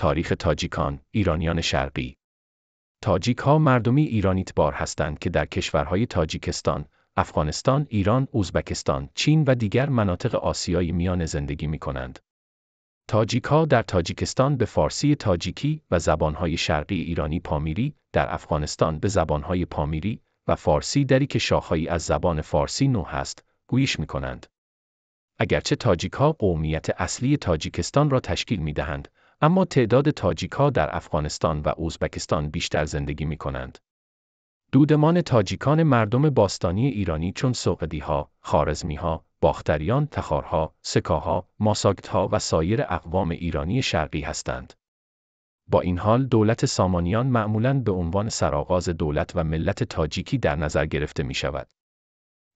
تاریخ تاجیکان، ایرانیان شرقی. تاجیک ها مردمی ایرانی تبار هستند که در کشورهای تاجیکستان، افغانستان، ایران، ازبکستان، چین و دیگر مناطق آسیای میانه زندگی می کنند. تاجیک ها در تاجیکستان به فارسی تاجیکی و زبانهای شرقی ایرانی پامیری، در افغانستان به زبانهای پامیری و فارسی دری که شاخه‌ای از زبان فارسی نو هست، گویش می کنند. اگرچه تاجیک ها قومیت اصلی تاجیکستان را تشکیل می دهند، اما تعداد تاجیک ها در افغانستان و ازبکستان بیشتر زندگی می کنند. دودمان تاجیکان مردم باستانی ایرانی چون سغدی‌ها، خوارزمی‌ها، باختریان، تخارها، سکاها، ماساگت‌ها و سایر اقوام ایرانی شرقی هستند. با این حال دولت سامانیان معمولاً به عنوان سرآغاز دولت و ملت تاجیکی در نظر گرفته می شود.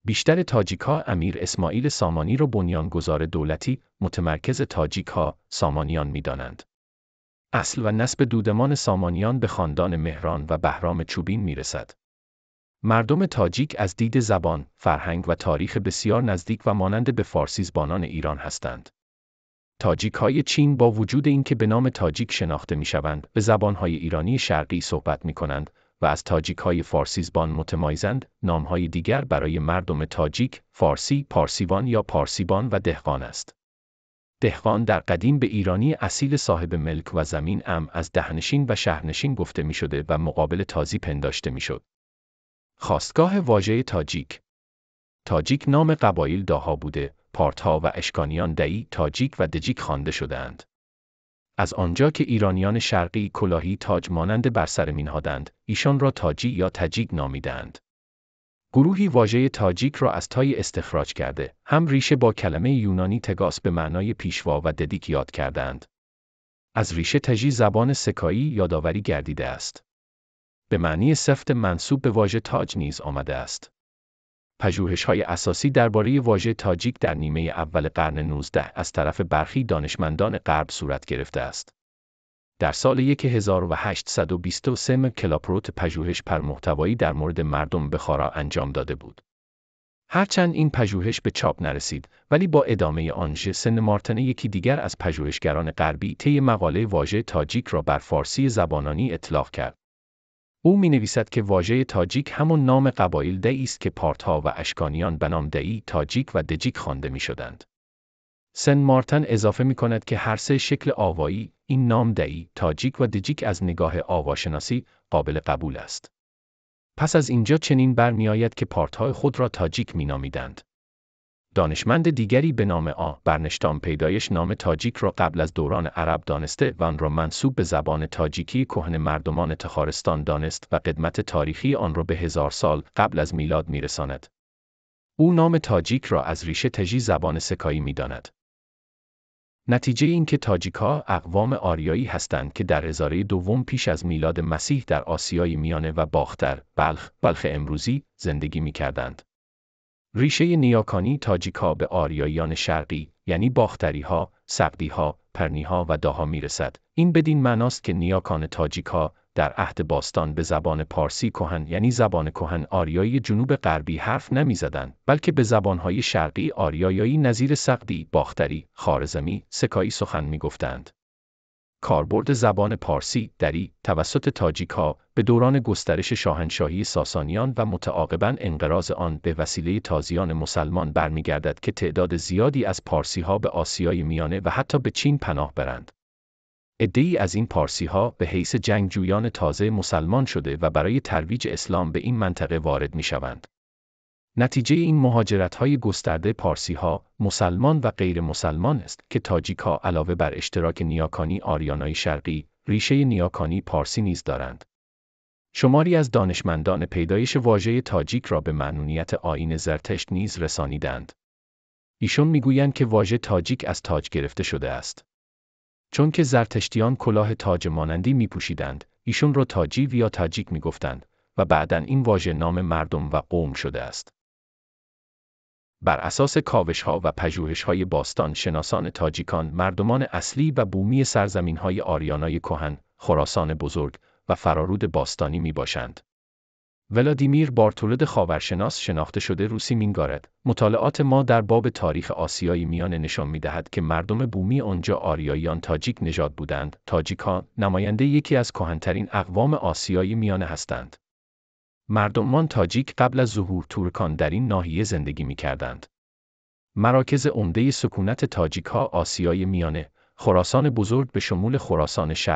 بیشتر تاجیک‌ها امیر اسماعیل سامانی را بنیانگذار دولتی متمرکز تاجیک‌ها سامانیان می‌دانند. اصل و نسب دودمان سامانیان به خاندان مهران و بهرام چوبین می‌رسد. مردم تاجیک از دید زبان، فرهنگ و تاریخ بسیار نزدیک و مانند به فارسی زبانان ایران هستند. تاجیک‌های چین با وجود اینکه به نام تاجیک شناخته می‌شوند، به زبان‌های ایرانی شرقی صحبت می‌کنند و از تاجیک‌های فارسی زبان متمایزند. نام‌های دیگر برای مردم تاجیک، فارسی، پارسیوان یا پارسیبان و دهقان است. دهقان در قدیم به ایرانی اصیل صاحب ملک و زمین از دهنشین و شهرنشین گفته می‌شده و مقابل تازی پنداشته می‌شد. خاستگاه واژه تاجیک. تاجیک نام قبایل داها بوده، پارت‌ها و اشکانیان دعی، تاجیک و دجیک خوانده شده‌اند. از آنجا که ایرانیان شرقی کلاهی تاج مانند بر سر می‌نهادند، ایشان را تاجی یا تاجیک نامیدند. گروهی واژه تاجیک را از تای استخراج کرده، هم ریشه با کلمه یونانی تگاس به معنای پیشوا و ددیک یاد کردند. از ریشه تژی زبان سکایی یادآوری گردیده است. به معنی سفت منسوب به واژه تاج نیز آمده است. پژوهش‌های اساسی درباره واژه تاجیک در نیمه اول قرن 19 از طرف برخی دانشمندان غرب صورت گرفته است. در سال 1823 کلاپروت پژوهش پرمحتوایی در مورد مردم بخارا انجام داده بود. هرچند این پژوهش به چاپ نرسید، ولی با ادامه آن سن مارتن یکی دیگر از پژوهشگران غربی طی مقاله واژه تاجیک را بر فارسی زبانانی اطلاق کرد. او می نویسد که واژه تاجیک همون نام قبایل دعی است که پارت‌ها و اشکانیان به نام دعی، تاجیک و دجیک خوانده می شدند. سن مارتن اضافه می کند که هر سه شکل آوایی این نام دعی، تاجیک و دجیک از نگاه آواشناسی قابل قبول است. پس از اینجا چنین برمی آید که پارت‌های خود را تاجیک می نامیدند. دانشمند دیگری به نام آ برنشتام پیدایش نام تاجیک را قبل از دوران عرب دانسته و آن را منسوب به زبان تاجیکی کهن مردمان تخارستان دانست و قدمت تاریخی آن را به 1000 سال قبل از میلاد میرساند. او نام تاجیک را از ریشه تژی زبان سکایی میداند. نتیجه این که تاجیک‌ها اقوام آریایی هستند که در هزاره دوم پیش از میلاد مسیح در آسیای میانه و باختر، بلخ امروزی زندگی می‌کردند. ریشه نیاکانی تاجیک‌ها به آریاییان شرقی، یعنی باختری‌ها، سغدی‌ها، پرنی‌ها و داها می‌رسد. این بدین معناست که نیاکان تاجیک‌ها در عهد باستان به زبان پارسی کهن، یعنی زبان کهن آریایی جنوب غربی حرف نمی‌زدند، بلکه به زبان‌های شرقی آریایی نظیر سغدی، باختری، خوارزمی، سکایی سخن می‌گفتند. کاربرد زبان پارسی دری توسط تاجیک‌ها به دوران گسترش شاهنشاهی ساسانیان و متعاقباً انقراض آن به وسیله تازیان مسلمان برمیگردد که تعداد زیادی از پارسی‌ها به آسیای میانه و حتی به چین پناه برند. عده‌ای از این پارسی‌ها به حیث جنگجویان تازه مسلمان شده و برای ترویج اسلام به این منطقه وارد می‌شوند. نتیجه این مهاجرت‌های گسترده پارسی‌ها، مسلمان و غیر مسلمان است که تاجیک‌ها علاوه بر اشتراک نیاکانی آریانای شرقی، ریشه نیاکانی پارسی نیز دارند. شماری از دانشمندان پیدایش واژه تاجیک را به معنونیت آیین زرتشت نیز رسانیدند. ایشون میگویند که واژه تاجیک از تاج گرفته شده است. چون که زرتشتیان کلاه تاج مانندی میپوشیدند، ایشون را تاجی یا تاجیک میگفتند و بعداً این واژه نام مردم و قوم شده است. بر اساس کاوش‌ها و پژوهش‌های باستان شناسان تاجیکان مردمان اصلی و بومی سرزمین‌های آریانای کهن، خراسان بزرگ و فرارود باستانی می‌باشند. ولادیمیر بارتولد خاورشناس شناخته شده روسی مینگارد: مطالعات ما در باب تاریخ آسیای میانه نشان می‌دهد که مردم بومی آنجا آریاییان تاجیک نژاد بودند. تاجیکان نماینده یکی از کهن‌ترین اقوام آسیای میانه هستند. مردمان تاجیک قبل از ظهور ترکان در این ناحیه زندگی می‌کردند. مراکز عمده سکونت تاجیک‌ها آسیای میانه، خراسان بزرگ به شمول خراسان شرقی